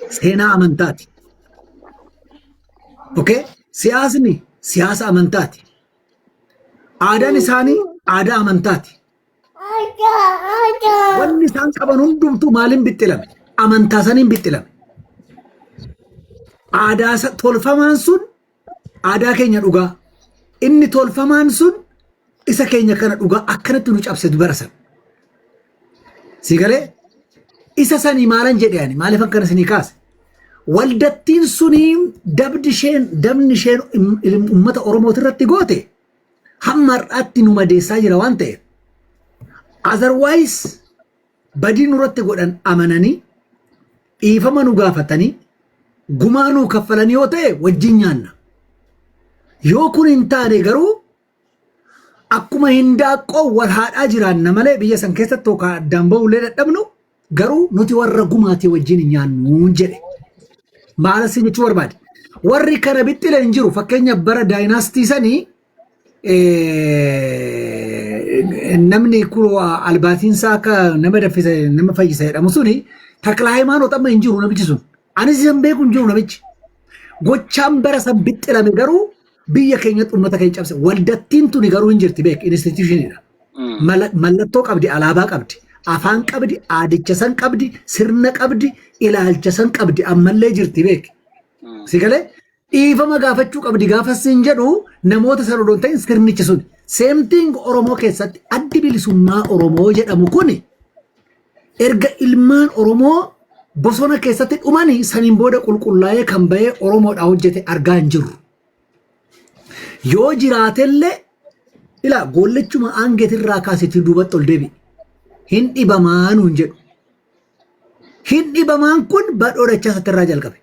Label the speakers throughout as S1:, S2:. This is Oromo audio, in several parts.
S1: Seenaa amantaati. Okay? Siyaasni siyaasa amantaati. Aadaan isaanii aadaa amantaati. Wanni isaan qaban hundumtuu maaliin bixxilame? Amantaa saniin bixxilame. Aadaa tolfamaan sun aadaa keenya dhugaa. Inni tolfamaan sun isa keenya kana dhugaa akkanatti nu cabse dubara san. Si galee? Isa sanii maalan jedhe ani maaliif akkana isinii kaase? Waldattiin sunii dabdi isheen dabni isheen uummata Oromooti irratti goote hamma har'aatti nu madeessaa jira waan ta'eef. Otherwise badii nurratti godhan amananii dhiifama nu gaafatanii gumaa nuu kaffalanii yoo ta'e wajjin nyaanna. Yoo kun hin taane garuu akkuma hindaaqqoo wal haadhaa jiraanna malee biyya san keessatti yookaan addaan ba'ullee dadhabnu garuu nuti warra gumaatii wajjin hin nyaannu jedhe. Maal isin jechuu barbaade? Warri kana bixxile hin jiru. Fakkeenya bara daayinaastii sanii namni kun albaatiinsaa akka nama daffisa nama fayyisa jedhamu suni Takla Hayimaanoot amma hin jiru namichi sun. Anis isan beeku hin jiru namichi. Gochaan bara san bixxilame garuu biyya keenyatti uummata keenya cabse. Waldattiin tuni garuu hin jirti beek institutionidha. Mallattoo qabdi, alaabaa qabdi, afaan qabdi, aadicha san qabdi, sirna qabdi, ilaalcha san qabdi ammallee jirti beek. Si galee dhiifama gaafachuu qabdi gaafa siin jedhu namoota sana odoo hin ta'in sirnichi sun. Same thing Oromoo keessatti addi bilisummaa Oromoo jedhamu kuni erga ilmaan Oromoo bosona keessatti dhumanii saniin booda qulqullaa'ee kan bahee Oromoodhaa hojjete argaa hin jirru. Yoo jiraatellee ilaa goollichuma aangeetirraa kaasetii duubatti ol deebi'i. Hin dhibamaa nuun jedhu. Hin dhibamaan kun badhoo dachaa irraa jalqabe.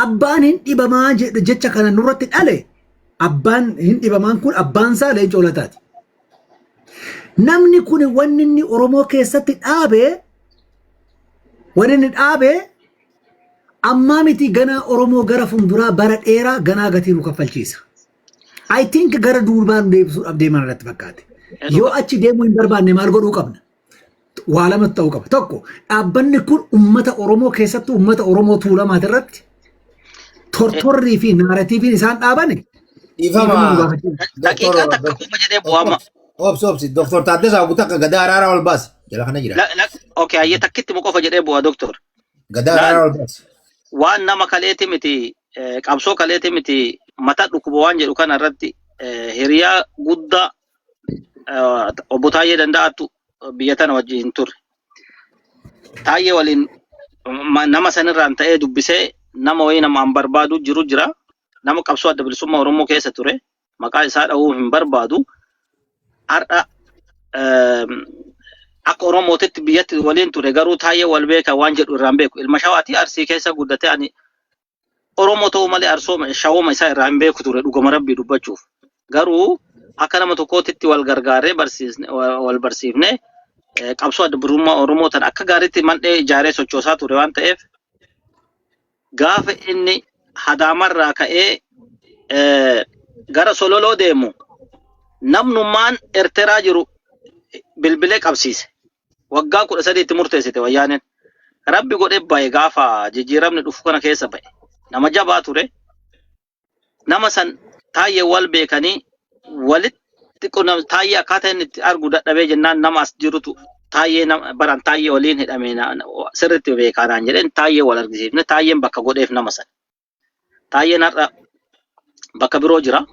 S1: Abbaan hin dhibamaa jedhu jecha kana nurratti dhale abbaan hin dhibamaan kun abbaan isaa Leencoo Lataati. Namni kun wanni inni Oromoo keessatti dhaabe wanni inni dhaabe ammaa miti ganaa Oromoo gara fuulduraa bara dheeraa ganaa gatii nu kaffalchiisa. I think gara duubaa nu deebisuudhaaf deeman irratti fakkaate. Yoo achi deemuu hin barbaanne maal godhuu qabna? Waa lamatu ta'uu qaba. Tokko dhaabbanni kun uummata Oromoo keessattuu uummata Oromoo Tuulamaati irratti tortorrii fi narrativeiin isaan dhaabane
S2: Dhiifama.
S1: dhiifama nu gaafachuu.
S3: Daqiiqaa takka qofa jedhee bu'ama.
S2: Obsi obsi. Doktor Taaddasaa guutuu akka gadaa araaraa ol baasi. Jala kana jira.
S3: Okay, hayyee takkitti mu qofa jedhee bu'a doktor.
S2: Gadaa araaraa ol baasi.
S3: Waan nama kaleeti miti qabsoo kaleeti miti mata dhukkuba waan jedhu kana irratti hiriyaa guddaa obbo Taayyee Danda'aatu biyya tana wajjin hin turre. Taayyee waliin nama sanirraan ta'ee dubbisee nama wayii nama an barbaadu jiru jira. Nama qabsoo adda bilisummaa Oromoo keessa ture. Maqaa isaa dha'uu hin barbaadu. Har'a akka Oromootitti biyyatti waliin ture garuu Taayyee wal beeka waan jedhu irraan beeku. Ilma Shawaatii Arsii keessa guddate ani Oromoo ta'uu malee Arsooma Shawooma isaa irraa hin beeku ture dhugama rabbii dubbachuuf. Garuu akka nama tokkootitti wal gargaarree barsiisne wal barsiifne qabsoo adda bilisummaa Oromoo tana akka gaariitti mandhee ijaaree sochoosaa ture waan ta'eef gaafa inni Hadaamarraa ka'ee gara Sololoo deemu namnummaan Erteraa jiru bilbilee qabsiise. Waggaa 13tti murteessite wayyaaneen. Rabbi godhee bahe gaafa jijjiiramni dhufu kana keessa bahe. Nama jabaa ture. Nama san Taayyee wal beekanii walitti qunnam Taayyee akkaataa inni itti argu dadhabee jennaan nama as jirutu Taayyee nama baran Taayyee waliin hidhamee sirriitti beekaa naan jedheen Taayyee wal argisiifne Taayyeen bakka godheef nama san. Taayyeen har'a bakka biroo jira.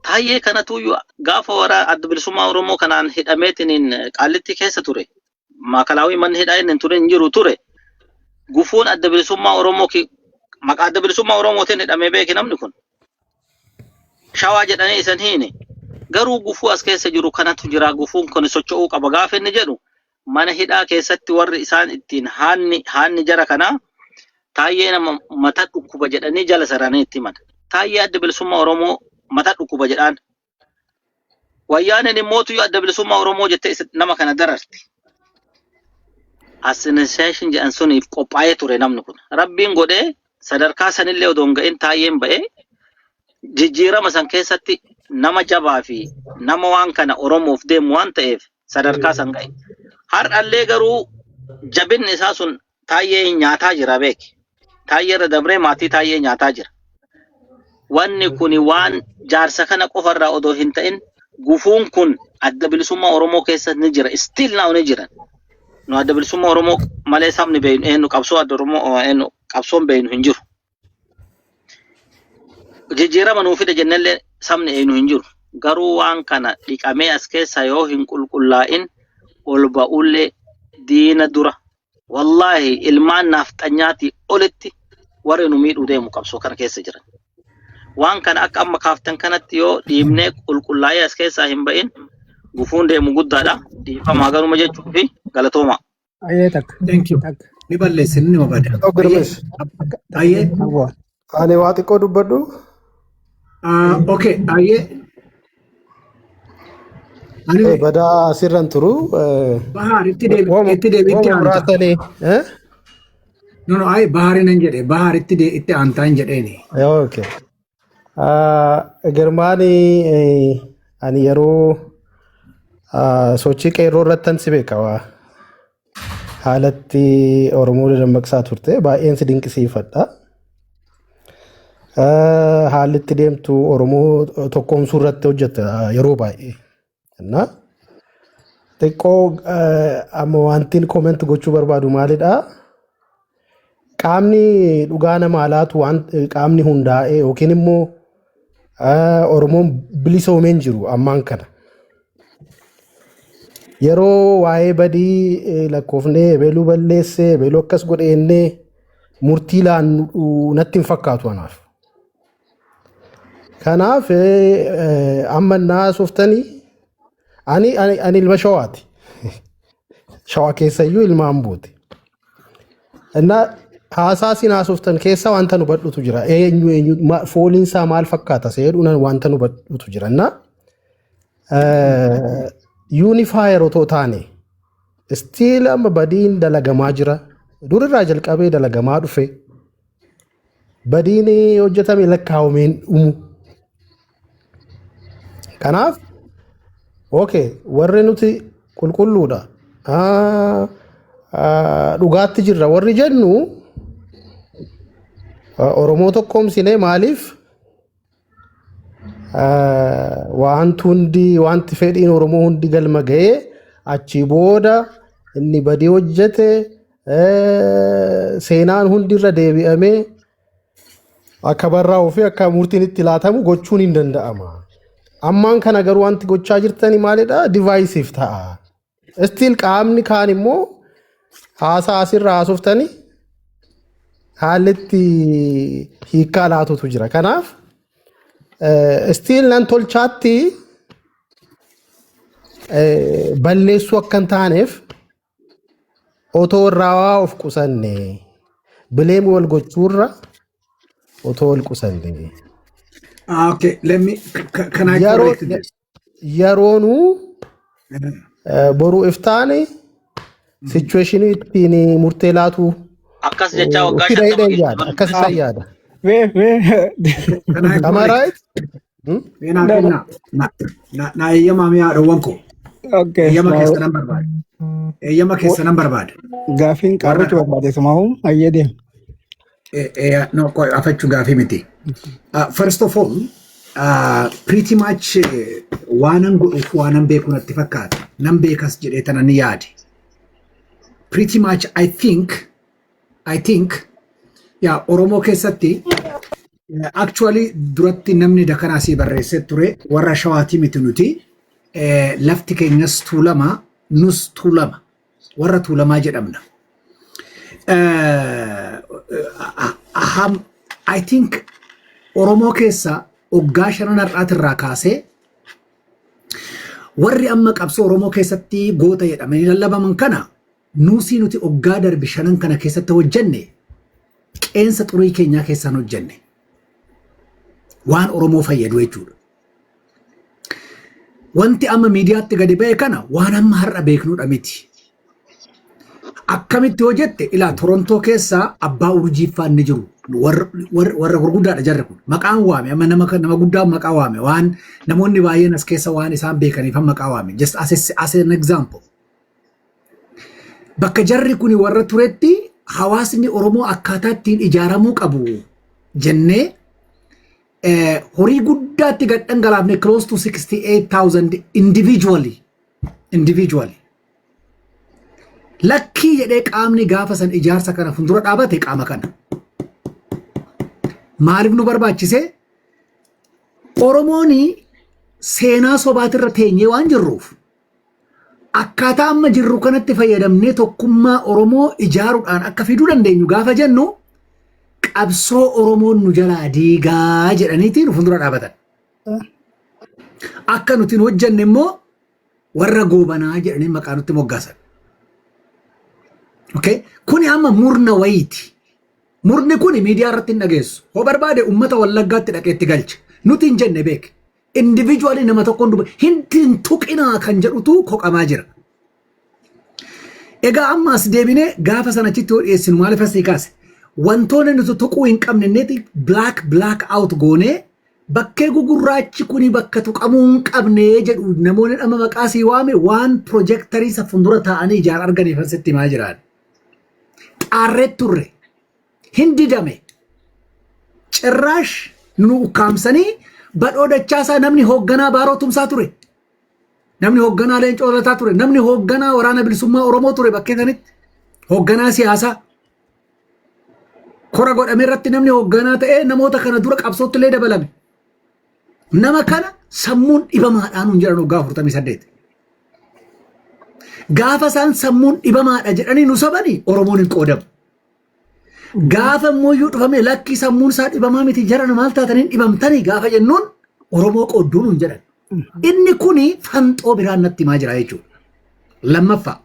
S3: Taayyee kanatu gaafa wara adda bilisummaa Oromoo kanaan hidhameetiin Qaallitti keessa ture. Maakalaawii manni hidhaa inni hin ture hin jiru ture. Gufuun adda bilisummaa Oromoo maqaa adda bilisummaa Oromootiin hidhamee beeki namni kun. Shawaa jedhanii isan hiine. Garuu gufuu as keessa jiru kanatu jira gufuun kun socho'uu qaba gaafa inni jedhu mana hidhaa keessatti warri isaan ittiin haanni haanni jara kanaa Taayyee nama mata dhukkuba jedhanii jala sararanii itti himan. Taayyee adda bilisummaa Oromoo mata dhukkuba jedhaan. Wayyaaneen immoo tuyyuu adda bilisummaa Oromoo jettee nama kana dararti. Assassination jedhan suniif qophaa'ee ture namni kun. Rabbiin godhee sadarkaa sanillee odoo hin ga'in Taayyeen ba'ee jijjiirama san keessatti nama jabaa fi nama waan kana Oromoof deemu waan ta'eef sadarkaa san ga'e. Har'allee garuu Jabinni isaa sun Taayyee nyaataa jira beeki. Taayyee irra dabree maatii Taayyee nyaataa jira. Wanni kuni waan jaarsa kana qofarraa odoo hin ta'in, gufuun kun Adda Bilisummaa Oromoo keessa ni jira. Still now ni jiran. Nu Adda Bilisummaa Oromoo malee sabni beeynu eenyu, qabsoo adda Oromoo eenyu, qabsoon beeynu hin jiru. Jijjiirama nuu fide jennellee sabni eenyu hin jiru. Garuu waan kana dhiqamee as keessa yoo hin qulqullaa'in ol ba'ullee diina dura, wallaahi, ilmaan naafxanyaatii olitti warri nu miidhuu deemu qabsoo kana keessa jiran. Waan kana akka amma kaaftan kanatti yoo dhiibnee qulqullaa'ee as keessaa hin ba'in, gufuun deemu guddaadha. Dhiifamaa garuma jechuu fi galatooma.
S4: Ayyee, takka.
S1: Thank you.
S4: Takka.
S1: Ni balleessin, ni bada.
S5: Ta'u Girmesh.
S1: Ayyee.
S4: Awwa.
S5: Ani waa xiqqoo dubbadhu.
S1: Ah, okay. Ayyee. Ani
S5: Badaa asirran turu.
S1: Bahaar itti deebi,
S5: Wama
S1: itti deebi, itti
S5: wama
S1: aanta.
S5: muraasanii.
S1: No, no, ay, Bahaari nan jedhe, Bahaar itti aantaan jedheeni.
S5: Okay. Girmaani, ani yeroo sochii qeerroo irrattan si beeka, waa. Haalatti Oromoo dammaqsaa turte baay'een si dinqisiifadha. Haalli itti deemtu Oromoo tokkoomsuu irratti hojjetta yeroo baay'ee. Na xiqqoo amma wantiin comment gochuu barbaadu maalidha? Qaamni dhugaa namaa laatu, waan qaamni hundaa'ee yookiin immoo Oromoon bilisoomee hin jiru ammaan kana. Yeroo waa'ee badii lakkoofnee ebeeluu balleessee, ebeeluu akkas godheennee murtii laannu natti hin fakkaatu anaaf. Kanaaf amma naa softanii ani ilma Shawaati. Shawaa keessayyuu ilma Ambooti. Innaa haasaa isin haasoftan keessa wanta nu badhutu jira. Eenyu eenyu fooliin isaa maal fakkaata seedhuun wanta nu badhutu jira. Innaa unified otoo taane, still amma badiin dalagamaa jira. Durirraa jalqabee dalagamaa dhufe. Badiin hojjetame lakkaa'ameen dhumu. Kanaaf, okay, warri nuti qulqulluudha. Dhugaatti jirra warri jennu, Oromoo tokkoomsinee maaliif wanti hundi, wanti fedhiin Oromoo hundi galma ga'ee, achii booda inni badii hojjete seenaan hundi irra deebi'amee akka barraa'uu fi akka murtiin itti laatamu gochuun hin danda'ama. Ammaan kana garuu wanti gochaa jirtani maalidha? Divisive ta'a. Still qaamni kaan immoo haasaa asirra haasoftani haalli itti hiikkaa laatutu jira. Kanaaf still nan tolchaatti balleessuu akka hin taaneef otoo irraa waa of qusanne, blame wal gochuurra otoo wal qusanne.
S1: Ah, okay, let me, can I
S5: Yeroo
S1: correct this?
S5: yeroonuu boruu iftaani situation ittiin murtee laatu
S3: Akkas jechaa waggaa
S5: fida
S3: 50
S5: hidhan yaada. Akkas
S4: Ah.
S5: isa yaada.
S4: Wee wee.
S1: Can I
S5: Am I
S1: correct?
S5: right? Hmm?
S1: Mee naa
S4: No, no.
S1: kennaa. Na eeyyamaa mi'a haadhawwan koo.
S4: Okay.
S1: Eeyyama keessa nan barbaada. Eeyyama keessa nan barbaada.
S4: Gaafiin
S1: Warra
S4: qaarrachuu barbaade sumaa'u ayyee deem.
S1: No, afachuu gaafii miti. First of all, pretty much waanan godhuuf waanan beeku natti fakkaata. Nan beekas jedhee tana ni yaade. Pretty much I think yaa Oromoo keessatti actually duratti namni dakanaa sii barreessee ture, warra Shawaatii miti nuti. Lafti keenyas Tuulama, nus Tuulama, warra Tuulamaa jedhamna. I think Oromoo keessa waggaa shanan har'aatirraa kaasee warri amma qabsoo Oromoo keessatti goota jedhamanii lallabaman kana, nuusii nuti waggaa darbe shanan kana keessatti hojjenne qeensa xurii keenyaa keessaan hojjenne, waan Oromoo fayyadu jechuudha. Wanti amma miidiyaatti gadi ba'e kana waan amma har'a beeknudha miti. Akkamitti hojjette ilaa, Torontoo keessaa abbaa urjiiffaan ni jiru. Warra gurguddaadha jarri kun. Maqaan waame amma nama guddaa maqaa waame, waan namoonni baay'een as keessa waan isaan beekaniif maqaa waame. Just as an example. Bakka jarri kun warra turetti hawaasni Oromoo akkaataa ittiin ijaaramuu qabu jennee horii guddaatti gad dhangalaafne, close to 68,000 individually. Lakkii jedhee qaamni gaafa san ijaarsa kana fuuldura dhaabate qaama kana. Maaliif nu barbaachise? Oromoon seenaa sobaatirra teenyee waan jirruuf, akkaataa amma jirru kanatti fayyadamnee tokkummaa Oromoo ijaaruudhaan akka fiduu dandeenyu gaafa jennu, qabsoo Oromoon nu jalaa diigaa jedhaniitiin nu fuuldura dhaabatan. Akka nuti hin hojjenne immoo warra Goobanaa jedhanii maqaa nutti moggaasan. Okay? Kuni amma murna wayiiti. Murni kuni miidiyaa irratti hin dhageessu. Hoo barbaade uummata Wallaggaatti dhaqee itti galcha. Nuti hin jenne beek. Individually nama tokkoon duba hin tuqinaa kan jedhutu koqamaa jira. Egaa amma as deebinee gaafa sana achitti yoo dhiyeessinu, maaliif asii kaase? Wantoonni nuti tuquu hin qabne inneeti black out goonee, bakkee gugurraachi kuni bakka tuqamuu hin qabne jedhu. Namoonni dhama maqaa sii waame waan projectorii isa fuuldura taa'anii ijaan arganiif asitti himaa jiran. Xaarree turre hin didame. Cirraash nu ukkaamsanii Badhoo Dachaasaa, namni hoogganaa Baaroo Tumsaa ture. Namni hoogganaa Leencoo Lataa ture. Namni hoogganaa Waraana Bilisummaa Oromoo ture bakkee sanitti. Hoogganaa siyaasaa. Kora godhame irratti namni hoogganaa ta'ee namoota kana dura qabsootti illee dabalame. Nama kana sammuun dhibamaadhaan nun jedhan waggaa 48. Gaafa isaan sammuun dhibamaadha jedhanii nu sabanii, Oromoon hin qoodamu. Gaafa immoo iyyuu dhufame, lakkii, sammuun isaa dhibamaa miti, jarana maal taatanii dhibamtanii gaafa jennuun, Oromoo qoodduu nuun jedhan. Inni kuni fanxoo biraan natti himaa jira jechuudha. Lammaffaa,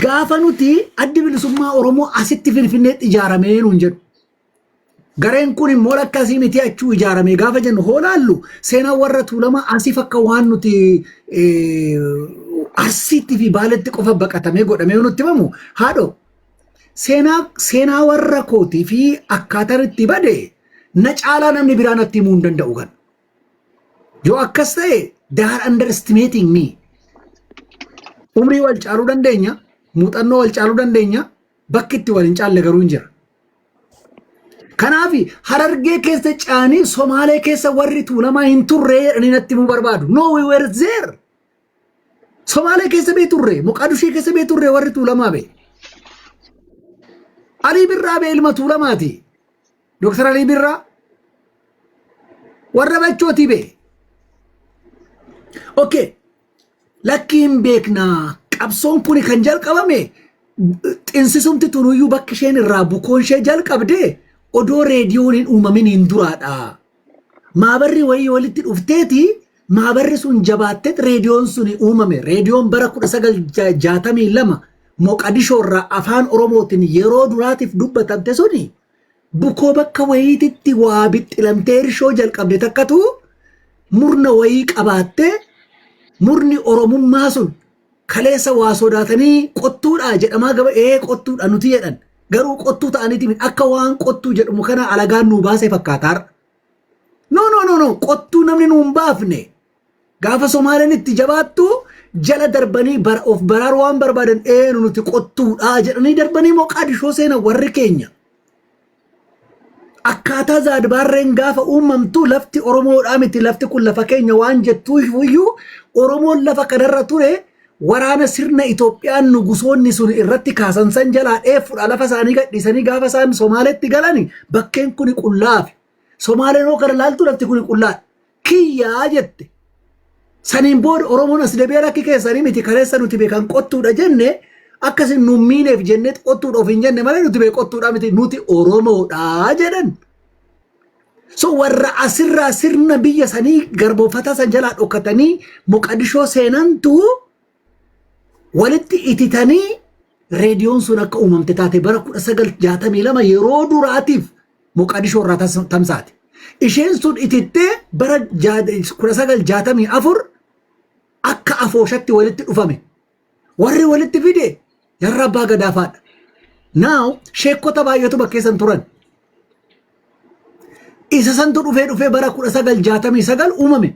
S1: gaafa nuti Addi Bilisummaa Oromoo asitti Finfinneetti ijaaramee nuun jedhu. Gareen kun immoo akkasii miti, achuu ijaaramee gaafa jennu, hoolaallu seenaa warra Tuulamaa asiif akka waan nuti Arsiitti fi Baaletti qofa baqatamee godhamee nutti himamu, haadho, seenaa warra kootii fi akkaataan itti bade na caalaa namni biraa natti himuu hin danda'u kan. Yoo akkas ta'e, they are underestimating me. Umrii wal caaluu dandeenya, muuxannoo wal caaluu dandeenya, bakki itti wal hin caalle garuu hin jira. Kanaaf Harargee keessa caanii Somaalee keessa warri Tuulamaa hin turre jedhanii natti himuu barbaadu. No, we were there. Somaalee keessa bee turre, Moqadushee keessa bee turre, warri Tuulamaa bee. Alii Birraa bee ilma Tuulamaati. Dooktar Alii Birraa warra Bachootii bee. Okay. Lakkii, hin beeknaa. Qabsoon kun kan jalqabame, xinsisumti tunuyyuu bakki isheen irraa bukoon ishee jalqabde odoo reediyoon hin uumamin hin duraadha. Maabarri wayii walitti dhufteeti, maabarri sun jabaatteet reediyoon sun uumame. Reediyoon bara 1962 Moqadishoo irraa afaan Oromootiin yeroo duraatiif dubbatamte suni bukoo bakka wayiititti waa bixxilamtee irshoo jalqabde takkatu murna wayii qabaattee, murni Oromummaa sun kaleessa waa sodaatanii qottuudha jedhamaa gaba ee qottuudha nuti jedhan, garuu qottuu ta'aniiti akka waan qottuu jedhamu kana alagaan nuu baasee fakkaataarra. No, no, no, no, qottuu namni nuu hin baafne. Gaafa Somaaleen itti jabaattu jala darbanii of baraaruu waan barbaadan, eenu nuti qottuudha jedhanii darbanii Moqaadishoo seenan warri keenya. Akkaataa Zaadbaarreen gaafa uumamtu lafti Oromoodhaa miti, lafti kun lafa keenya waan jettuuf iyyuu, Oromoon lafa kanarra ture waraana sirna Itoophiyaan nugusoonni sun irratti kaasan san jalaa dheeffuudha lafa isaanii gadhiisanii gaafa isaan Somaaleetti galani bakkeen kun qullaafi. Somaaleen hoo kana laaltu, lafti kun qullaadha. Kiyyaa jette. Saniin booda Oromoon as deebi'ee lakki, keessanii miti, kaleessa nuti beekan qottuudha jenne, akkasin nu miineef jennee qottuudha of hin jenne malee nuti beek qottuudha miti, nuti Oromoodha jedhan. So warra asirraa sirna biyya sanii garbooffataa san jalaa dhokatanii Moqadishoo seenantu walitti ititanii reediyoon sun akka uumamte taate, bara 1962 yeroo duraatiif Moqadishoo irraa tamsaate. Isheen sun itittee bara 1964 akka afooshatti walitti dhufame. Warri walitti fide Jarra Abbaa Gadaafaadha. Now sheekota baay'eetu bakkeessan turan. Isa santu dhufee dhufee bara 1969 uumame.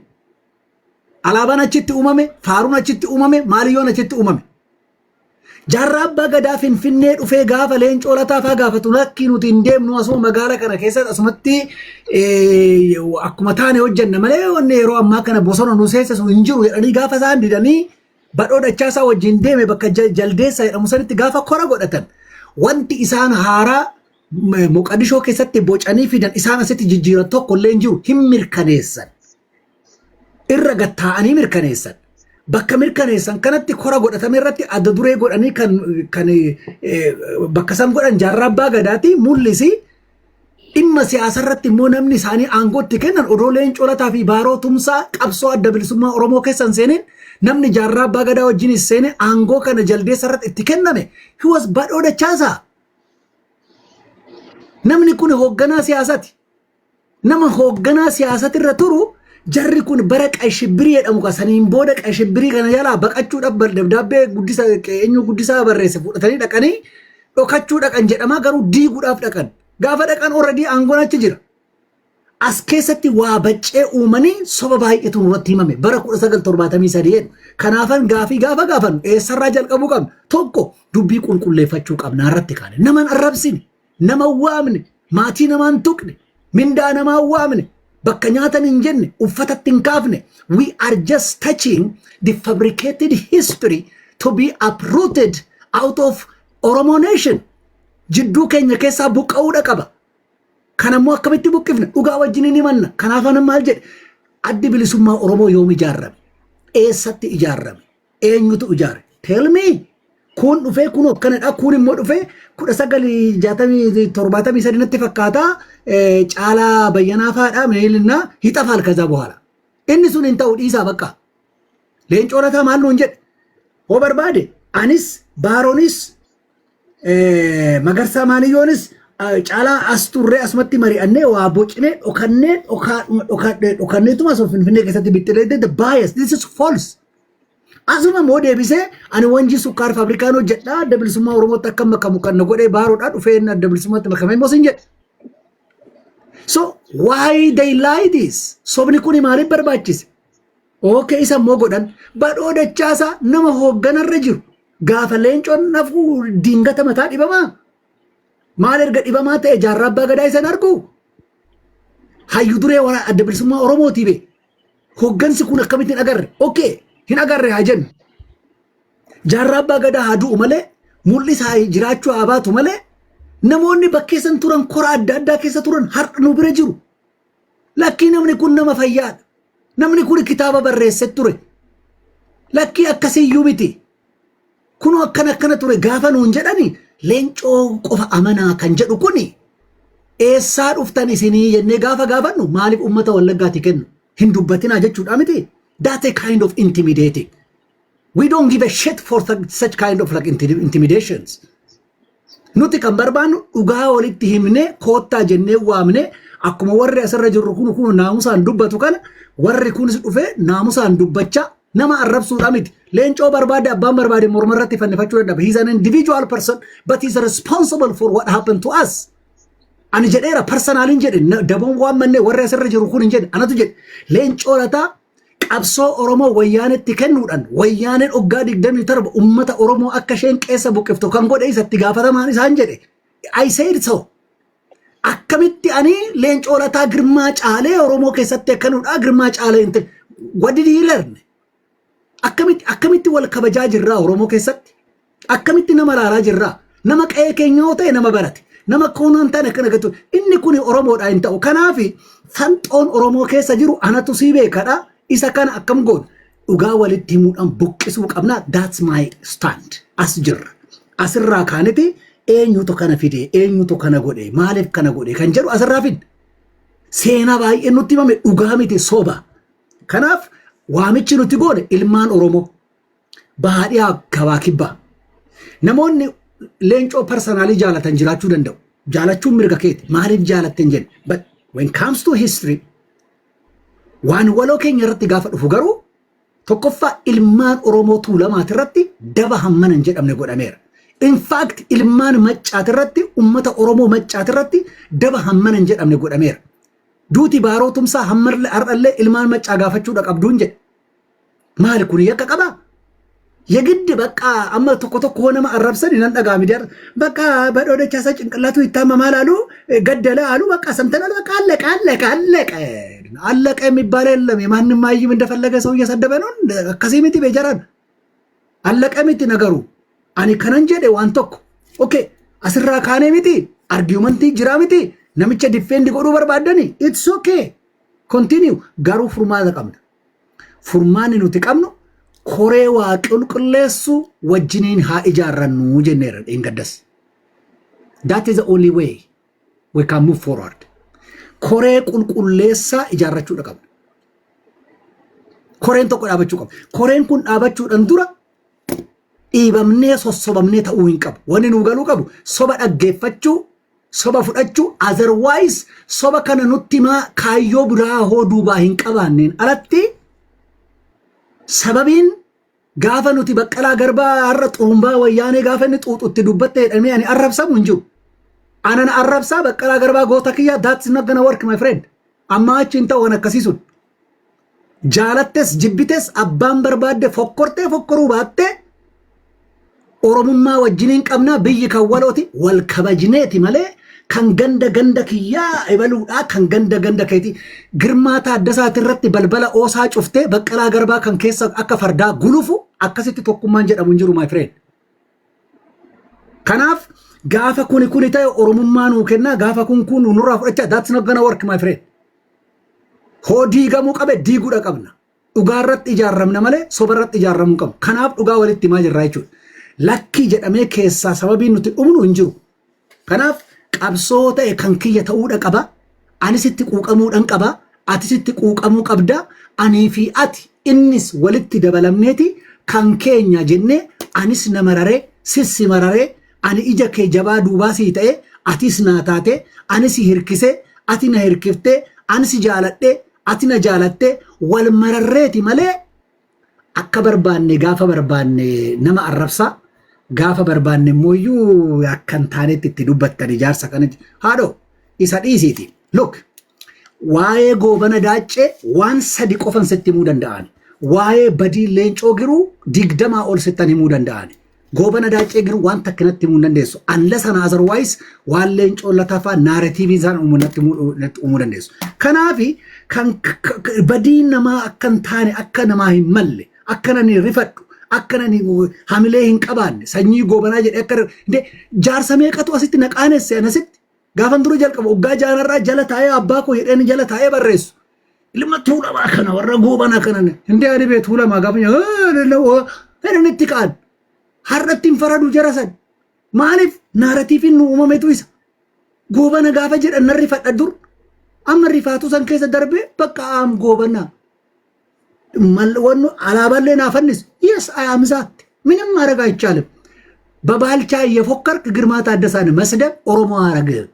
S1: Alaabaan achitti uumame, faaruun achitti uumame, maaliyyoon achitti uumame. Jaarraa Abbaa Gadaa Finfinnee dhufee gaafa Leencoo Lataa fa'aa gaafatu, "Lakkii, nuti hin deemnu, asuma magaala kana keessatti asumatti akkuma taane hojjenna malee wanni yeroo ammaa kana bosona nu seessisu hin jiru" jedhanii gaafa isaan didanii, Badhoo Dachaasaa wajjin deeme bakka Jaldeessa jedhamu sanitti gaafa kora godhatan, wanti isaan haaraa Moqadishoo keessatti bocanii fidan isaan asitti jijjiiran tokko illee hin jiru. Hin mirkaneessan. Irra gattaa'anii mirkaneessan. Bakka mirkaneessan kanatti kora godhatame irratti adda duree godhanii kan bakka san godhan Jaarraa Abbaa Gadaati mul'isi. Dhimma siyaasa irratti immoo namni isaanii aangootti kennan odoo Leencoo Lataa fi Baaroo Tumsaa qabsoo Adda Bilisummaa Oromoo keessa hin seenin, namni Jaarraa Abbaa Gadaa wajjin seene aangoo kana Jaldeessa irratti itti kenname, he was Badhoo Dachaasaa. Namni kun hoogganaa siyaasaati. Nama hoogganaa siyaasati irra turu jarri kun bara qashibbirii jedhamu kan saniin booda qashibbirii kana jalaa baqachuudhaaf dabdaabbee guddisa eenyu Guddisaa barreesse fudhatanii dhaqanii dhokachuu dhaqan jedhamaa, garuu diiguudhaaf dhaqan. Gaafa dhaqan already aangoon achi jira. As keessatti waa baccee uumanii soba baay'eetu nurratti himame bara 1973 jedhu. Kanaafan gaafii gaafa gaafannu eessarraa jalqabuu qabna? Tokko, dubbii qulqulleeffachuu qabna irratti kaane. Nama hin arrabsine, nama hin waamne, maatii namaa hin tuqne, mindaa namaa hin waamne, bakka nyaatan hin jenne, uffatatti hin kaafne. We are just touching the fabricated history to be uprooted out of Oromo nation. Jidduu keenya keessaa buqqa'uudha qaba. Kanammoo akkamitti buqqifna? Dhugaa wajjin hin himanna. Kanaaf anan maal jedhe? Addi Bilisummaa Oromoo yoom ijaarame? Eessatti ijaarame? Eenyutu ijaare? Tell me. Kun dhufee kun akkanadha. Kun immoo dhufee 1960, 73 natti fakkaata. Caalaa Bayyanaa fa'aadha. Meelinnaa ይጠፋል ከዛ በኋላ. Inni sun hin ta'u, dhiisaa bakka. Leencoo Lataa maal nuun jedhe? Hoo barbaade anis, Baaroonis, Magarsaa Maaniyyoonis, Caalaa as turree asumatti mari'annee waa bocnee dhokannee dhokanneetuma asuma Finfinnee keessatti bittilee, the bias, this is false. Asuma immoo deebisee ani Wanjii Sukkaar Faabrikaan hojjedhaa, Adda Bilisummaa Oromootti akka makamu kan na godhee Baaroodhaa, dhufee Adda Bilisummaatti makamee immoo sin jedhe. So why they lie this? Sobni kun maaliif barbaachise? Okay, isa immoo godhan. Badhoo Dachaasaa nama hoogganarra jiru gaafa Leencoon nafuu diingata mataa dhibamaa. Maal erga dhibamaa ta'e Jaarraa Abbaa Gadaa isan argu? Hayyu duree wara Adda Bilisummaa Oromootii be. Hooggansi kun akkamitti hin agarre? Okay, hin agarre haa jennu. Jaarraa Abbaa Gadaa haa du'u malee, mul'isaa jiraachuu haa baatu malee, namoonni bakkeessan turan, kora adda addaa keessa turan har'a nu bira jiru. Lakkii, namni kun nama fayyaadha. Namni kun kitaaba barreesse ture. Lakkii, akkasiyyuu miti. Kunoo akkana akkana ture gaafa nuun jedhani, Leencoo qofa amanaa kan jedhu kuni eessaa dhuftan isinii jennee gaafa gaafannu, maaliif uummata Wallaggaati kennu hin dubbatinaa jechuudha miti. That's a kind of intimidating. We don't give a shit for such kind of like intimidations. Nuti kan barbaannu dhugaa walitti himnee, koottaa jennee waamnee, akkuma warri asirra jirru kun naamusaan dubbatu kana warri kunis dhufee naamusaan dubbachaa nama arrabsuudha miti. Leencoo barbaade, abbaan barbaade morma irratti fannifachuu dadhaba. He's an individual person, but he's responsible for what happened to us. Ani jedheera, personaliin jedhe, daboon waan mannee warri asirra jiru kun hin jedhe, anatu jedhe. Leencoo Lataa qabsoo Oromoo Wayyaanetti kennuudhaan Wayyaaneen waggaa 27 ummata Oromoo akka isheen qeessa buqqiftu kan godhe isatti gaafatamaan isaan jedhe. I said so. Akkamitti ani Leencoo Lataa Girmaa Caalee Oromoo keessatti akkanuudha Girmaa Caalee hin ta'e? What did he learn? Akkamitti wal kabajaa jirraa Oromoo keessatti? Akkamitti nama laalaa jirraa? Nama qe'ee keenya yoo ta'e, nama barate. Nama koonaan ta'e akkana gatu. Inni kun Oromoodha hin ta'u. Kanaaf fanxoon Oromoo keessa jiru anatu sii beekadha. Isa kana akkam goona? Dhugaa walitti himuudhaan buqqisuu qabna. That's my stand. As jirra. Asirraa kaaniti eenyutu kana fide, eenyutu kana godhe, maaliif kana godhe kan jedhu asirraa fidne. Seenaa baay'ee nutti himame dhugaa miti, soba. Kanaaf waamichi nuti goone ilmaan Oromoo baadiyyaa gabaa kibbaa. Namoonni Leencoo personally jaalatan jiraachuu danda'u. Jaalachuun mirga keeti. Maaliif jaalatte hin jenne. But when comes to history, waan waloo keenya irratti gaafa dhufu garuu, tokkoffaa, ilmaan Oromoo Tuulamaati irratti daba hammana hin jedhamne godhameera. In fact, ilmaan Maccaati irratti, ummata Oromoo Maccaati irratti daba hammana hin jedhamne godhameera. Duuti Baaroo Tumsaa hammarlee har'allee ilmaan Maccaa gaafachuudha qabduun jedhe. Maali kun, yakka qabaa? የግድ በቃ amma tokko tokko nama arrabsan nan dhagaa miidiyaa በቃ በዶ ደቻሳ ጭንቅላቱ ይታመማል አሉ፣ ገደለ አሉ። በቃ ሰምተናል። በቃ አለቀ አለቀ አለቀ አለቀ የሚባል የለም። የማንም ማይም እንደፈለገ ሰው እየሰደበ ነው። Akkasii miti beejaraan አለቀ miti ነገሩ። Ani kanan jedhe waan tokko, okay, asirraa kaanee miti argumentii jira miti namicha defend godhuu barbaaddani, it's okay, continue. Garuu furmaata qabna. Furmaanni nuti qabnu koree waa qulqulleessu wajjiniin haa ijaarrannu jenneera dheengaddas. That is the only way we can move forward. Koree qulqulleessaa ijaarrachuudha qabna. Koreen tokko dhaabachuu qaba. Koreen kun dhaabachuudhaan dura dhiibamnee sossobamnee ta'uu hin qabu. Wanni nuu galuu qabu soba dhaggeeffachuu, soba fudhachuu, otherwise soba kana nutti himaa kaayyoo biraa hoo duubaa hin qabaanneen alatti sababiin gaafa nuti Baqqalaa Garbaa har'a xurumbaa wayyaanee gaafa inni xuuxutti dubbatte jedhamee ani arrabsamu hin jiru. Anan arrabsaa Baqqalaa Garbaa goota kiyya, that's not gonna work, my friend. Amma achi hin ta'u waan akkasii sun. Jaalattes jibbites, abbaan barbaadde fokkortee fokkoruu baatte, Oromummaa wajjiniin qabnaa, biyyi kan walooti, wal kabajneeti malee kan ganda ganda kiyyaa ebaluudhaa kan ganda ganda keeti Girmaa Taaddasaati irratti balbala oosaa cuftee Baqqalaa Garbaa kan keessa akka fardaa gulufu akkasitti tokkummaan jedhamu hin jiru, my friend. Kanaaf gaafa kuni kuni ta'e Oromummaa nuu kennaa, gaafa kun kun nurraa fudhachaa, that's not gonna work, my friend. Hoo diigamuu qabe diiguudha qabna. Dhugaa irratti ijaarramna malee soba irratti ijaarramuu qabnu. Kanaaf dhugaa walitti himaa jirra jechuudha. Lakkii jedhamee keessaa sababiin nuti dhumnu hin jiru. Kanaaf qabsoo ta'e kan kiyya ta'uudha qaba. Anis itti quuqamuudhaan qaba. Atis itti quuqamuu qabda. Anii fi ati innis walitti dabalamneeti kan keenya jennee, anis na mararee sissi mararee, ani ija kee jabaa duubaa sii ta'e, atis naa taate, ani si hirkisee, ati na hirkiftee, ani si jaaladhee, ati na jaalattee, wal mararreeti malee akka barbaanne gaafa barbaanne nama arrabsaa, gaafa barbaanne immoo akka hin taanetti itti dubbattan ijaarsa kanatti haadhoo isa dhiisiiti. Look, waa'ee Goobana Daaccee waan sadi qofan sitti himuu danda'an. Waa'ee badii Leencoo giruu 20 ol sittan himuu danda'an. Goobana Daaccee giruu waan takka natti himuu hin dandeessu. Unless and otherwise waan Leencoo Latafaa narrative isaan uumuu natti himuu dandeessu. Kanaafi kan badii namaa akka hin taane, akka namaa hin malle, akka nani rifadhu, akka nani hamilee hin qabaanne, sanyii Goobanaa jedhee akka jaarsa meeqatu asitti na qaanesse. Anasitti gaafan dura jalqabu waggaa jaanarraa jala taa'ee abbaa koo jedheen jala taa'ee barreessu. Ilma Tuulamaa kana warra Goobanaa kana hindee ani bee Tuulamaa gaafa jedhan itti ka'an. Har'atti hin faradu jara san. Maaliif? Narrativeiin nu uumametu isa. Goobana gaafa jedhan nan rifadha dur. Amma rifaatu san keessa darbee bakka am Goobana. Wannu alaabaallee naa fannis. Yes, I am that. ምንም ማድረግ አይቻልም። በባልቻ እየፎከርክ ግርማ ታደሳን መስደብ ኦሮሞ አያረግህም።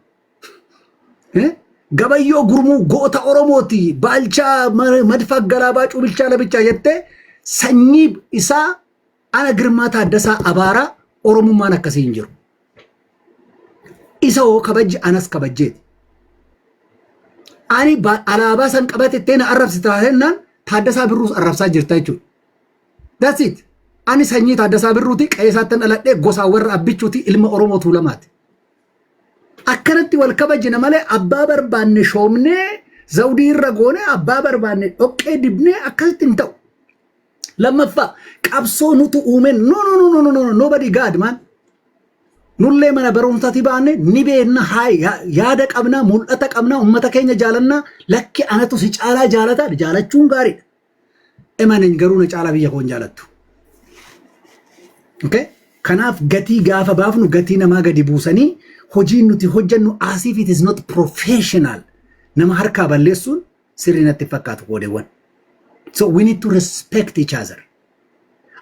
S1: ገበዮ ጉርሙ goota Oromooti, Baalchaa መድፋ ገላባጩ ብቻ ለብቻ jettee sanyii isaa ana Girmaa Taaddasaa abaaraa Oromummaan akkasii hin jiru. Isa hoo kabajji anas kabajjeeti. Ani alaabaa san qabate na arrabsita jennaan Taaddasaa Birruus arrabsaa jirta jechuudha. That's it. Ani sanyii Taaddasaa Birruuti, qe'ee dhaladhee, gosaa warra Abbichuuti, ilma Oromoo Tuulamaati. Akkanatti wal kabajina malee abbaa barbaanne shoomnee zawdii irra goone abbaa barbaanne dhoqqee dibnee akkasitti hin ta'u. Lammaffaa, qabsoo nutu uume, no, no, no, no, no, no, nobody god man. Nullee mana barumsaati baanne ni beekna, haa yaada qabna, mul'ata qabna, uummata keenya jaalannaa. Lakki, anatu si caalaa jaalataa, jaalachuun gaariidha. Emanen garuu na caalaa biyya koon jaalattu. Okay? Kanaaf gatii gaafa baafnu gatii namaa gadi buusanii hojiin nuti hojjennu as if it is not professional nama harkaa balleessuun sirrii natti fakkaatu, qoodeewwan. So we need to respect each other.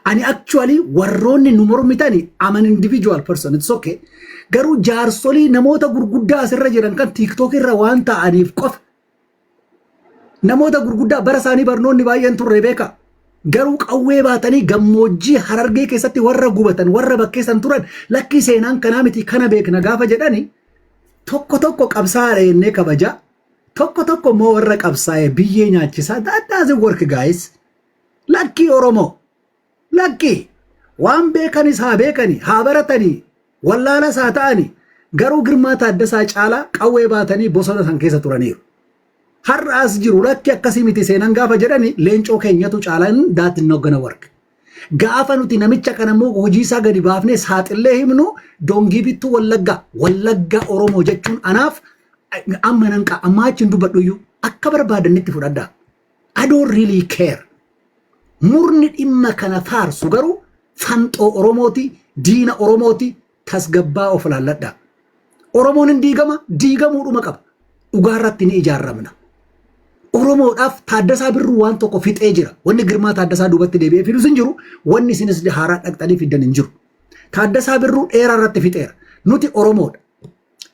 S1: Ani actually warroonni nu mormitani, I'm an individual person, it's okay. Garuu jaarsolii namoota gurguddaa asirra jiran kan TikTok irra waan ta'aniif qofa, namoota gurguddaa bara isaanii barnoonni baay'een turre beeka. Garuu qawwee baatanii gammoojjii Harargee keessatti warra gubatan, warra bakkeessan turan, lakkii seenaan kanaa miti, kana beekna gaafa jedhani, tokko tokko qabsaa'aadha jennee kabaja. Tokko tokko immoo warra qabsaa'e biyyee nyaachisaa. That doesn't work, guys. Lakkii Oromoo. Lakkii. Waan beekanis haa beekani, haa baratanii, wallaalas haa ta'ani, garuu Girmaa Taaddasaa caalaa qawwee baatanii bosona san keessa turaniiru. Har'a as jiru, lakki akkasii miti seenan gaafa jedhani, leencoo keenyatu caalaan, that not gonna work. Gaafa nuti namicha kana immoo hojii isaa gadi baafnee saaxillee himnu, doongii bittuu Wallaggaa, Wallaggaa Oromoo jechuun anaaf amma nan amma achi hin dubbadhu iyyuu, akka barbaadanitti fudhadhaa. I don't really care. Murni dhimma kana faarsu garuu fanxoo Oromooti, diina Oromooti, tasgabbaa of laalladhaa. Oromoon hin diigama, diigamuudhuma qaba. Dhugaa irratti ni ijaarramna. Oromoodhaaf Taaddasaa Birruu waan tokko fixee jira. Wanni Girmaa Taaddasaa duubatti deebi'ee fidus hin jiru. Wanni isinis haaraa dhaqxanii fiddan hin jiru. Taaddasaa Birruu dheeraa irratti fixeera. Nuti Oromoodha.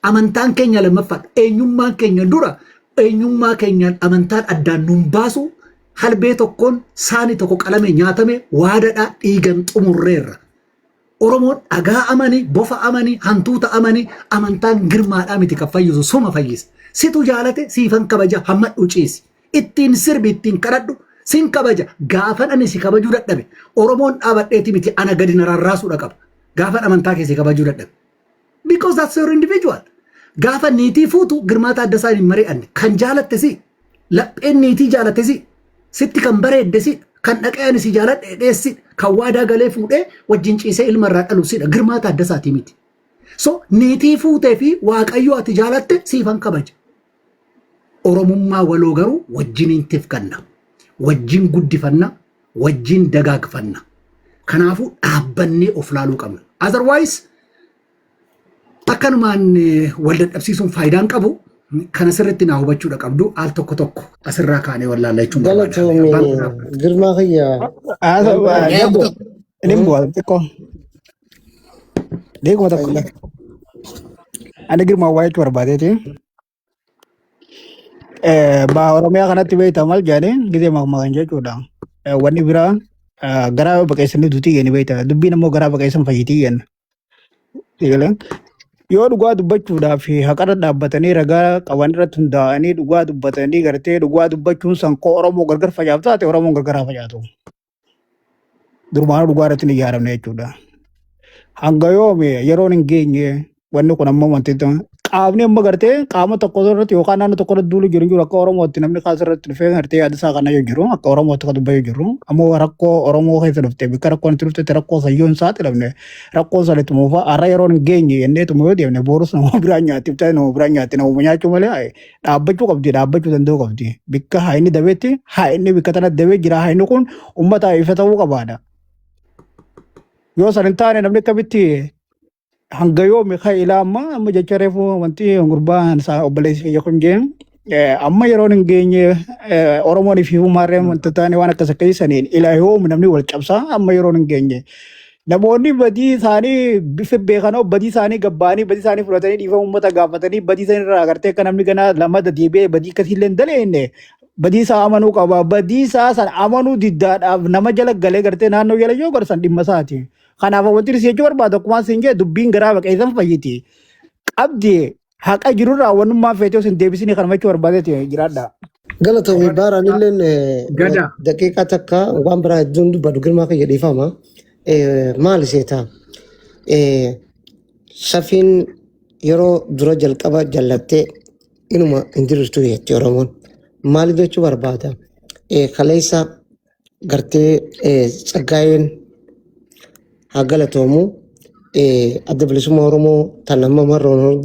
S1: Amantaan keenya lammaffaadha. Eenyummaan keenya dura, eenyummaa keenyaan amantaan addaan nun baasu. Halbee tokkoon saani tokko qalame nyaatame, waadadhaa dhiigan xumurreerra. Oromoon dhagaa amanii, bofa amanii, hantuuta amanii, amantaan girmaadhaa miti kan fayyisu, suma fayyisa. Situ jaalate siifan kabaja, hammadhu ciisi. Ittiin sirbi, ittiin kadhadhu, sin kabaja. Gaafan ani si kabajuu dadhabe, Oromoon dhaabadheeti miti, ana gadi na rarraasuudha qaba. Gaafan amantaa kee si kabajuu dadhabe. Because that's your individual. Gaafa niitii fuutu Girmaa Taaddasaa hin mari'anne. Kan jaalatte si. Lapheen niitii jaalatte si. Sitti kan bareedde si. Kan dhaqee ani si jaaladhe dheessi. Kan waadaa galee fuudhee wajjin ciisee ilma irraa dhalu sidha. Girmaa Taaddasaatii miti. So niitii fuutee fi Waaqayyo ati jaalatte siifan kabaja. Oromummaa waloo garuu wajjiniin tifkanna. Wajjin guddifanna. Wajjin dagaagfanna. Kanaafuu dhaabbannee of laaluu qabna. Otherwise akkanumaan wal dadhabsiisuun faayidaan qabu kana sirriitti naa hubachuudha qabdu, al tokko tokko asirraa kaanee wallaalla jechuun barbaada.
S6: Galatoomi.
S1: Abbaan kun
S6: Girmaa kiyya.
S4: Jabbo, inni bu'aa xiqqoo. Deeguma tokko. Ani Girmaa waa jechuu barbaadeeti. Baha Oromiyaa kanatti beektaa maal jedhanii gizee maqmaqan jechuudha. Wanni biraa garaa baqeessanii duutii jenni beektaa. Dubbiin ammoo garaa baqeessan fayyitii jenna. Egalee yoo dhugaa dubbachuudhaaf haqarra dhaabbatanii, ragaa qaban irratti hundaa'anii dhugaa dubbatanii, gartee dhugaa dubbachuun san koo Oromoo gargar facaaf taate, Oromoon gargar haa facaatu. Durumaanuu dhugaa irratti hin ijaaramne jechuudha. Hanga yoomi yeroon hin geenye wanni kun ammoo wanti qaamni amma gartee qaama tokko irratti yookaan naannoo tokko irratti duulu jiru hin jiru. Akka Oromootti namni kaas irratti dhufee gartee yaada isaa kana jiru, akka Oromootti kan dubbachuu jiru ammoo rakkoo Oromoo keessa dhufte, bakka rakkoon itti dhuftetti rakkoo san yoo hin saaxilamne, rakkoo san itti muufaa har'a yeroon hin geenye jennee tuma yoo deemne, borus nama biraa nyaatti, ibsaa nama biraa nyaatti, nama nyaachuu malee dhaabbachuu qabdi, dhaabbachuu danda'uu qabdi. Bikka haa inni dabeetti, haa inni bikka tanatti dabee jira, haa inni kun uummata ifa ta'uu qabaadha. Yoo san hin taane namni akkamitti hanga yoomi kan ilaa amma amma jecha reefu wanti gurbaan isaa obboleessi kiyya kun jeen, amma yeroon hin geenye, Oromoon fi maarreen wanta taane waan akkas akkasii saniin ilaa yoomi namni wal cabsaa, amma yeroon hin geenye. Namoonni badii isaanii bifa beekanoo, badii isaanii gabbaanii, badii isaanii fudhatanii, dhiifama uummata gaafatanii, badii isaanii irraa agartee akka namni ganaa lamada deebi'ee badii akkasii illee hin daleenne badii isaa amanuu qaba. Badii isaa san amanuu diddaadhaaf nama jala galee gartee naannoo jala yoo gorsan dhimma isaati. Kanaaf wanti isin jechuu barbaadu, akkuma isin jedhe, dubbiin garaa baqeessan fayyiti. Qabdi haqa jirurraa wannummaa feetee osoo hin deebisinii kanuma jechuu barbaadeeti, jiraadha.
S6: Galatoomi baaraan illeen.
S1: Gada.
S6: Daqiiqaa takka waan biraa hedduun dubbadhu, Girmaa kiyya, dhiifama. Maali seetaa? Safiin yeroo dura jalqaba jallattee inuma hin diriirtu jetti Oromoon. Maali jechuu barbaada? Kaleessa gartee Tsaggaayeen haa galatoomu, Adda Bilisummaa Oromoo tan amma marroon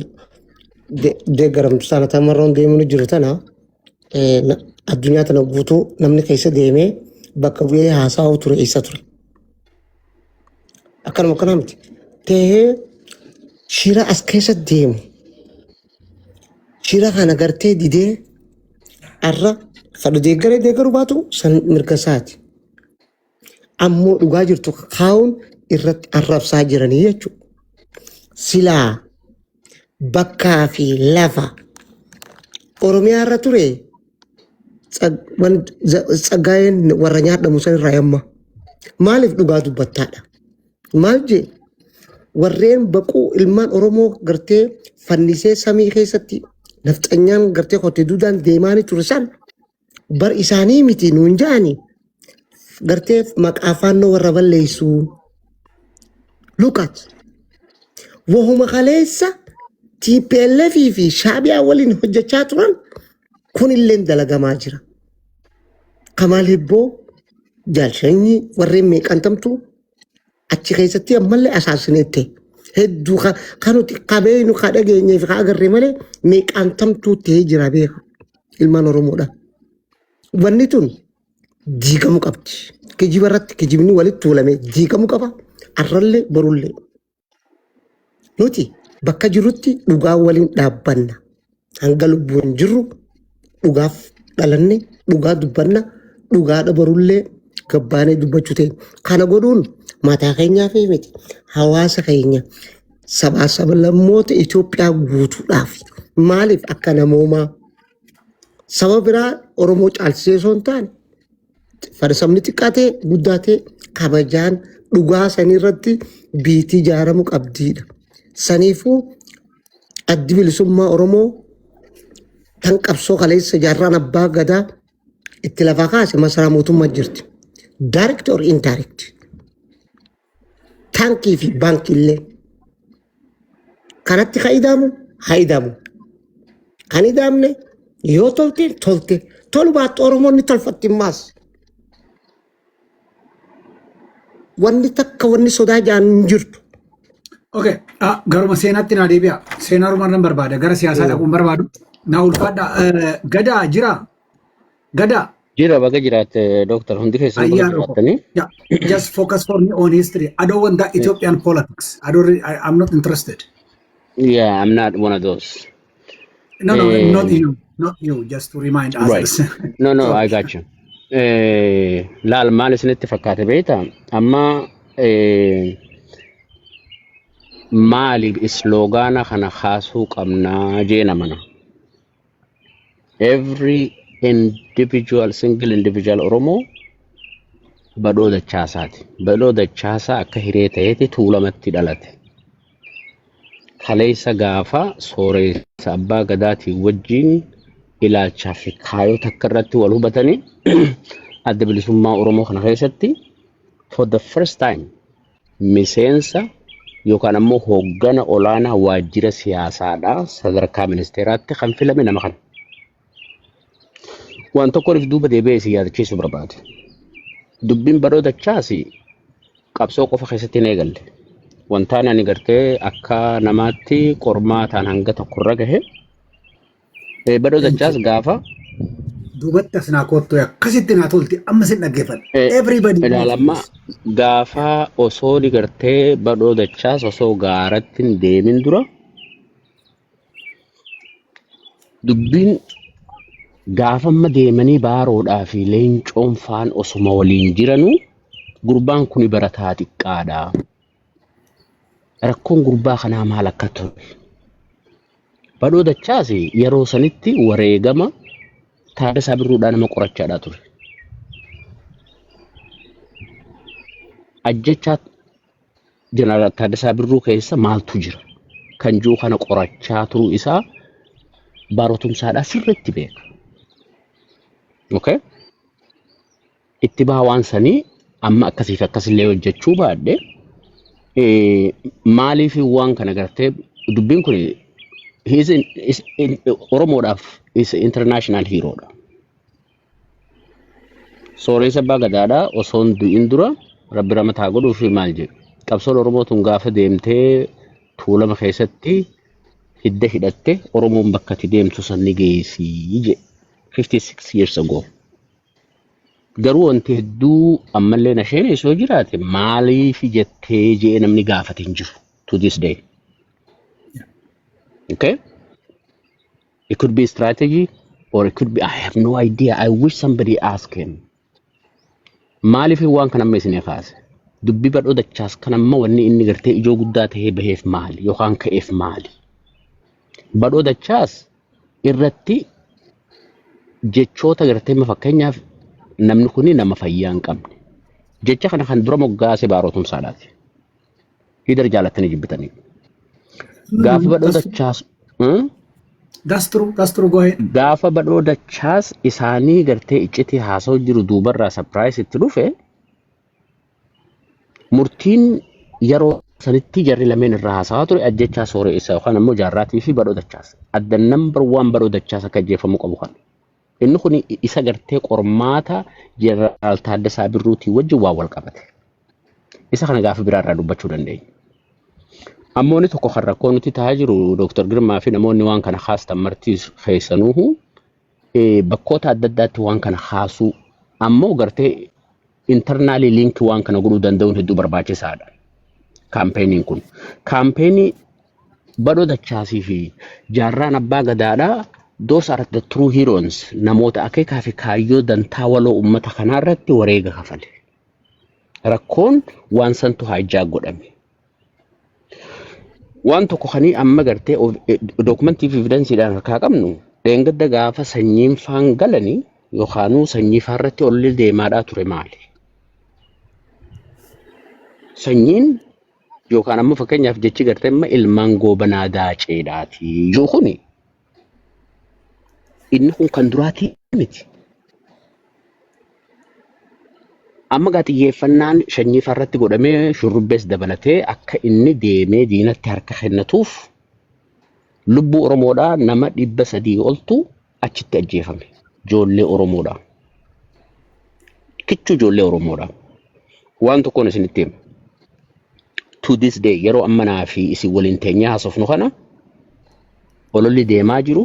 S6: deeggaramtu tana, tan marroon deemuu jiru tana, addunyaa tana guutuu namni keessa deemee bakka bu'ee haasa'uu ture eessa ture? Akkanuma akkanaa miti. Ta'ee shira as keessa deemu, shira kana gartee didee arra fadhu deeggaree deeggaruu baatu san mirga isaati. Ammoo dhugaa jirtu kaa'uun irratti arrabsaa jiranii jechuudha. Silaa bakkaa fi lafa Oromiyaa irra ture Tsaggaayeen warra nyaadhamu san irraa yamma. Maaliif dhugaa dubbattaadha? Maal jee, warreen baquu ilmaan Oromoo gartee fannisee samii keessatti nafxanyaan gartee kottee duudaan deemaanii ture san bar isaanii miti nuun ja'ani, gartee maqaa faannoo warra balleessuu. Look at. Wahuma kaleessa TPLF fi Shaabiyaa waliin hojjechaa turan kunilleen dalagamaa jira. Kamaal Hibboo, Jaalshanyii, warreen meeqantamtu achi keessatti ammallee asaasinette. Hedduu kan nuti qabeenu ka dhageenyee fi ka agarre malee meeqantamtuu ta'ee jira beeka ilmaan Oromoodha. Wanni tun diigamuu qabdi. Kijiba irratti kijibni walitti tuulame diigamuu qaba. Arrallee borullee. Nuti bakka jirrutti dhugaa waliin dhaabbanna. Hanga lubbuun jirru dhugaaf dhalanne, dhugaa dubbanna, dhugaadha borullee gabbaanee dubbachuu ta'e. Kana godhuun mataa keenyaa fi miti hawaasa keenya sabaa sablammoota Itoophiyaa guutuudhaaf. Maaliif akka namoomaa saba biraa Oromoo caalchisee osoo hin taane, sabni xiqqaa ta'e guddaa ta'e kabajaan dhugaa sanii irratti biitii ijaaramuu qabdiidha. Saniifuu Addi Bilisummaa Oromoo tan qabsoo kaleessa jaarraan abbaa gadaa itti lafaa kaase masaraa mootummaa jirti. Direct or indirect. Taankii fi baankii illee. Kanatti ka idaamu haa idaamu. Kan idaamne yoo tolte tolte. Tolu baattu Oromoon ni tolfatti maas. Wanni takka wanni sodaa jaan hin jirtu.
S1: Okay, garuma seenaatti naa deebi'a. Seenaa Oromoo nan barbaada. Gara siyaasaa dhaquun barbaadu. Naa ulfaadha. Gadaa jira. Gadaa.
S7: Jira, baga jiraatte doctor, hundi keessan baga
S1: Ayyaana ko.
S7: jiraattanii.
S1: Yeah, just focus for me on history. I don't want that Ethiopian politics. I don't. I'm not interested.
S7: Yeah, I'm not one of those.
S1: No, not you. Not you. Just to remind others.
S7: No, I
S1: Sorry.
S7: got you. Laal, maal isinitti fakkaate beektaa? Amma maali slogan kana kaasuu qabnaa jeena mana. Every individual, single individual Oromoo Badhoo Dachaasaati. Badhoo Dachaasaa akka hiree ta'eeti Tuulamatti dhalate. Kaleessa gaafa Sooressa Abbaa Gadaatiin wajjin ilaalchaa fi kaayoo takka irratti wal hubatanii, Adda Bilisummaa Oromoo kana keessatti for the first time miseensa yookaan ammoo hooggana olaanaa waajjira siyaasaadhaa sadarkaa ministeeraatti kan filame nama kana. Waan tokkoon duuba deebi'ee isin yaadachiisuu barbaade. Dubbiin Badhoo Dachaasi qabsoo qofa keessatti hin eegalle. Wantaan ani gartee akka namaatti qormaataan hanga tokko irra gahe, Badhoo
S1: Thank
S7: Dachaas
S1: you.
S7: gaafa
S1: Duubatti as naa kottu, akkasitti naa tolti, amma sin dhaggeeffadha. Everybody needs
S7: ilaalamma
S1: this.
S7: gaafa osoo ni gartee Badhoo Dachaas osoo gaaratti hin deemin dura, dubbiin gaafa amma deemanii Baaroodhaa fi Leencoon faan osuma waliin jiranuu, gurbaan kun barataa xiqqaadha. Rakkoon gurbaa kanaa maal akka ture? Badhoo Dachaas yeroo sanitti wareegama Taaddasaa Birruudhaa nama qorachaadhaa ture. Ajjechaa Jeneraal Taaddasaa Birruu keessa maaltu jira? Kan jiru kana qorachaa turuu isaa Baaroo Tumsaadhaa sirriitti beeka. Okay? Itti baha waan sanii amma akkasii fi akkasillee hojjechuu baadhe, maaliif waan kana gartee dubbiin kun he is Oromoodhaaf is international hero dha. Sooressa Abbaa Gadaadhaa osoo hin du'in dura, Rabbi ramataa godhuu fi, maal jedhu? Qabsoon Oromoo tun gaafa deemtee Tuulama keessatti hidda hidhatte, Oromoon bakka itti deemtu san ni geessii jedhe 56 years ago. Garuu wanti hedduu ammallee na sheenessu yoo jiraate, maaliif jettee jee namni gaafate hin jiru to this day. Okay? It could be strategy or it could be, I have no idea. I wish somebody ask him. Maaliif waan kana amma isinii kaase? Dubbii Badhoo Dachaas kan amma wanni inni gartee ijoo guddaa tahee baheef maali yookaan ka'eef maali? Badhoo Dachaas irratti jechoota gartee amma fakkeenyaaf namni kuni nama fayyaa hin qabne. Jecha kana kan dura moggaase Baaroo Tumsaadhaati. Hidar jaalattanii jibbitanii. Gaafa Badhoo
S1: That's,
S7: Dachaas
S1: That's true. That's true. Go ahead.
S7: Gaafa Badhoo Dachaas isaanii gartee iccitii haasa'u jiru duubarraa surprise itti dhufe, murtiin yeroo Sanitti jarri lameen irraa haasawaa ture ajjechaa Sooreessa yookaan ammoo Jaarraatii fi Badhoo Dachaas. Adda number one Badhoo Dachaas akka ajjeefamuu qabu kana. Inni kun isa gartee qormaata Jeneraal Taaddasaa Birruutii wajjin waan wal qabate. Isa kana gaafa biraa irraa dubbachuu dandeenya. Ammoo inni tokko kan rakkoo nuti tahaa jiru, Dr. Girmaa fi namoonni waan kana kaastan marti keessanuuhu, bakkoota adda addaatti waan kana kaasuu, ammoo gartee internally link waan kana godhuu danda'uun hedduu barbaachisaadha. Campaigniin kun. Campaignii Badhoo Dachaasii fi Jaarraan Abbaa Gadaadhaa, those are the true heroes, namoota akeekaa fi kaayyoo dantaa waloo uummata kanaa irratti wareega kafale. Rakkoon waan santu hijack godhame. Waan tokko kanii amma gartee documentii fi evidenceiidhaan harkaa qabnu, dheengadda gaafa sanyiin faan galanii yookaanuu sanyii faarratti olli deemaadhaa ture maali? Sanyiin yookaan ammoo fakkeenyaaf jechi gartee amma ilmaan Goobanaa Daaceedhaati yoo kuni, inni kun kan duraatii miti. Amma gaa xiyyeeffannaan sanyii faarratti godhamee shurrubbees dabalatee akka inni deemee diinatti harka kennatuuf lubbuu Oromoodhaa nama 300 oltu achitti ajjeefame. Ijoollee Oromoodhaa. Kichuu ijoollee Oromoodhaa. Waan tokkoon isinitti hima. To this day, yeroo ammanaa fi isin waliin teenyee haasofnu kana, ololli deemaa jiru,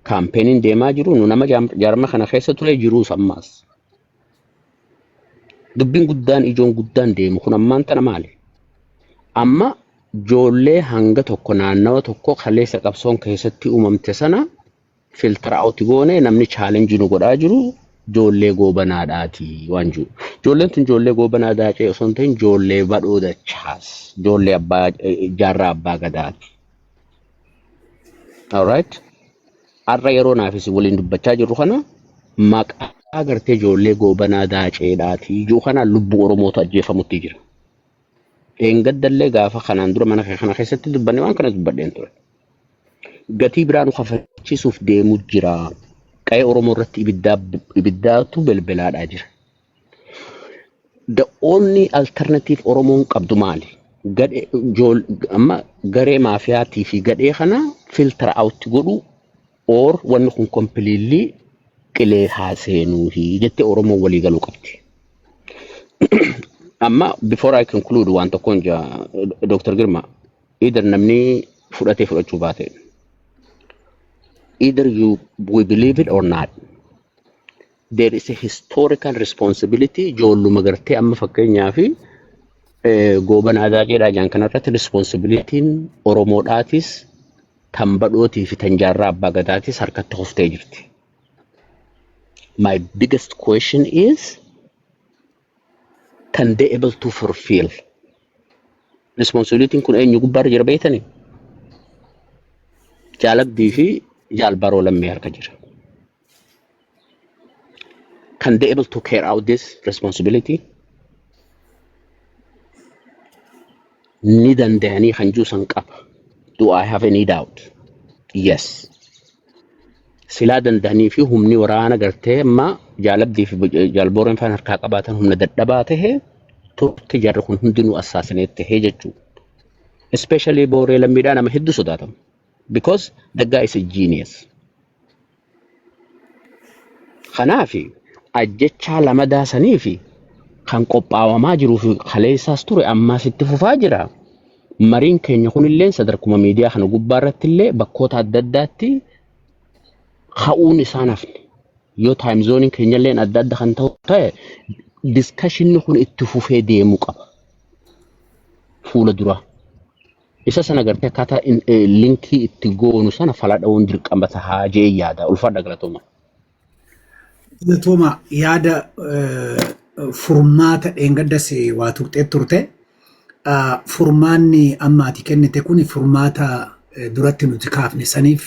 S7: campaigniin deemaa jiru, nu nama jaarma kana keessa ture jiruus ammaas. Dubbiin guddaan, ijoon guddaan deemu kun ammaan tana maali? Amma ijoollee hanga tokko naannawa tokko kaleessa qabsoon keessatti uumamte sana filter out goone, namni challenge nu godhaa jiru ijoollee Goobanaadhaati waan jiru. Ijoolleen tun ijoollee Goobanaa Daacee osoo hin ta'in ijoollee Badhoo Dachaas, ijoollee abbaa Jaarraa Abbaa Gadaati. Alright? Har'a yeroo naaf isin waliin dubbachaa jirru kana, maqaa gartee ijoollee Goobanaa Daaceedhaati. Ijoo kana lubbuu Oromootu ajjeefamutti jira. Dheengaddallee gaafa kanaan dura mana kana keessatti dubbanne waan kana dubbadheen ture. Gatii biraa nu kafachiisuuf deemu jira. Qa'ee Oromoo irratti ibiddaatu belbelaadhaa jira. The only alternative Oromoon qabdu maali? Gadhee amma garee maafiyaatii fi gadhee kana filter out godhu or wanni kun completely qilee haa seenuufi jettee Oromoon walii galuu qabdi. Amma before I conclude, waan tokkoon jaa, Dr. Girma, either namni fudhatee fudhachuu baate, either you we believe it or not, there is a historical responsibility. Ijoolluma gartee amma fakkeenyaa fi Goobanaa Daaceedhaa jaan kanarratti responsibilityin Oromoodhaatis, tan Badhootii fi tan Jaarraa Abbaa Gadaatis harkatti hoftee jirti. My biggest question is, can they able to fulfill? Responsibilityin kun eenyu gubbaarra jira beektanii? Jaalabdii fi Jaalbaroo Lammii harka jira. Can they able to carry out this responsibility? Ni danda'anii kan juusan qaba. Do I have any doubt? Yes. Silaa danda'anii fi humni waraana gartee amma Jaalabdii fi Jaalbooreen faan harkaa qabaatan humna dadhabaa tahe turte, jarri kun hundinuu assassinate tahee jechuudha. Especially Booree Lammiidhaa nama hedduu sodaatama. Because the guy is a genius. Kanaaf ajjechaa lama daasanii fi kan qophaawamaa jiruu fi kaleessaas ture ammaas itti fufaa jira. Mariin keenya kunillee sadarkuma miidiyaa kana gubbaa irratti illee bakkoota adda addaatti ka'uun isaan hafne. Yoo time zoneiin keenyallee adda adda kan ta'u ta'e, discussionni kun itti fufee deemuu qaba. Fuula dura. Isa sana gartee akkaataa linkii itti goonu sana fala dha'uun dirqama tahaa jee yaada. Ulfaadha, galatooma.
S1: Galatooma, yaada furmaata dheengaddas waa turtee turte. Furmaanni amma ati kennite kun furmaata duratti nuti kaafne saniif,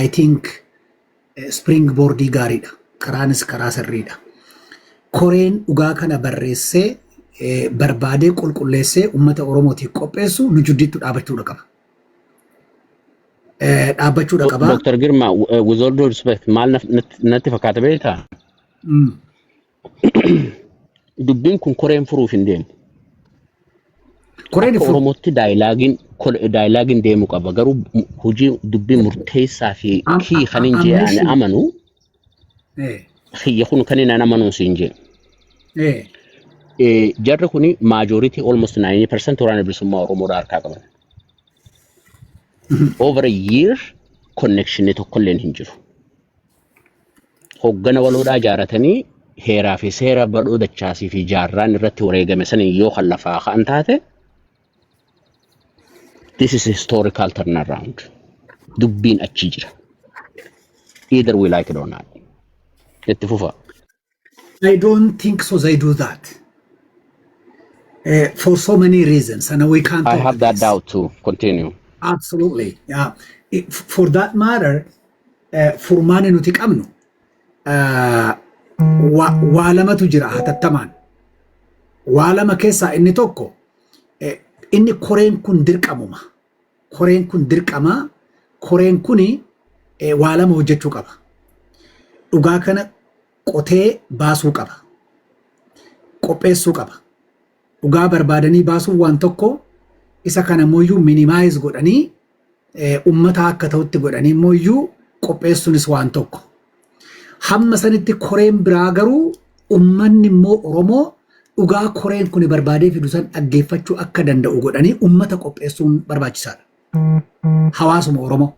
S1: I think, spring boardii gaariidha. Karaanis karaa sirriidha. Koreen dhugaa kana barreessee, barbaadee qulqulleessee uummata Oromootiif qopheessu nu jidduutti dhaabachuudha qaba. Dhaabbachuudha qaba.
S7: Dr. Girma, with all due respect, maal natti fakkaata beektaa? Dubbiin kun koreen furuuf hin deemu.
S1: Koreen
S7: Akka Oromootti dialogueiin deemuu qaba. Garuu hojii dubbii murteessaa fi kii kan hin jee ani amanu kiyya kun kan inni amanu siin jee. Jarri kuni majority almost 90% Waraana Bilisummaa Oromoodhaa harkaa qaban. Over a year connection tokkolleen hin jiru. Hoggana waloodhaa ijaaratanii heeraa fi seera Badhoo Dachaasii fi Jaarraan irratti wareegame sanii yoo kan lafaa ka'an taate, this is historical turnaround. Dubbiin achi jira. Either we like it or not. Itti fufa.
S1: I don't think so they do that. For so many reasons, and we can't
S7: I
S1: talk
S7: have that
S1: this.
S7: doubt too. Continue.
S1: Absolutely. Yeah. For that matter, furmaanni nuti qabnu waa lamatu jira hatattamaan. Waa lama keessaa inni tokko inni koreen kun dirqamuma. Koreen kun dirqama. Koreen kuni waa lama hojjechuu qaba. Dhugaa kana qotee baasuu qaba. Qopheessuu qaba. Dhugaa barbaadanii baasuun waan tokko, isa kana immoo minimize godhanii ummata akka ta'utti godhanii immoo qopheessuunis waan tokko. Hamma sanitti koreen biraa garuu ummanni immoo Oromoo dhugaa koreen kun barbaadee fidu san dhaggeeffachuu akka danda'u godhanii ummata qopheessuun barbaachisaadha. Hawaasuma Oromoo.